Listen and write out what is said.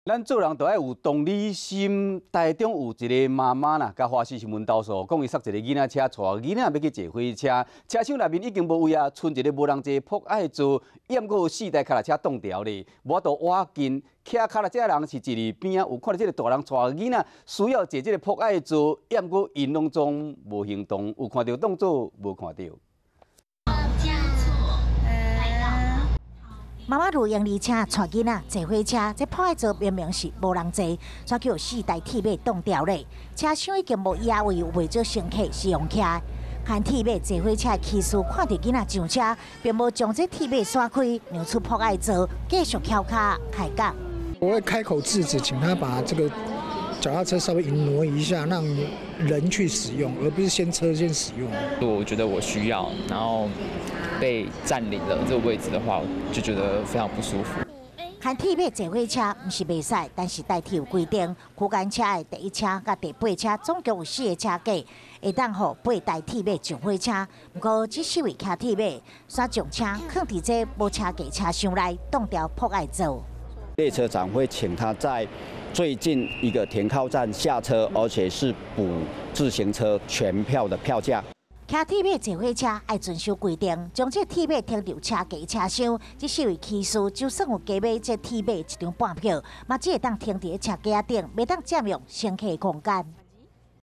咱做人都愛有同理心。台中有一个媽媽啦，共華視新聞投訴，講伊捒一個囡仔車，帶囡仔欲去坐火車，車廂內面已經無位啊，賰一个無人坐噗仔座，猶閣有四台腳踏車擋牢咧，無法度倚近。騎腳踏車的人是坐佇邊仔，有看著這个大人帶囡仔需要坐這个噗仔座，猶閣𪜶攏總無行動，有看著當做無看著。媽媽露營離車帶囡仔坐火車，這噗仔座明明是無人坐，煞予四台鐵馬擋牢咧。車廂已經無椅仔位，有袂少乘客是用徛。牽鐵馬坐火車的騎士看著囡仔上車，並無將這鐵馬徙開，讓出噗仔座，繼續翹跤開講。我會開口制止，請他把這個腳踏車稍微挪一下，讓人去使用，而不是先車先使用。我覺得我需要，然後被佔領了這個位置的話，就覺得非常不舒服。牽鐵馬坐火車毋是袂使，但是台鐵有規定，區間車的第一車佮第八車總共有四个車格，會當予八台鐵馬上火車。毋過這四位騎鐵馬，煞將車囥佇這無車格車廂內，擋牢噗仔座。列車長會請他在最近一個停靠站下車，而且是補自行車全票的票價。騎鐵馬坐火車愛遵守規定，將這鐵馬停佇車格車廂，這四位騎士就算有加買這鐵馬一張半票，嘛只會當停佇車格仔頂，袂當佔用乘客空間。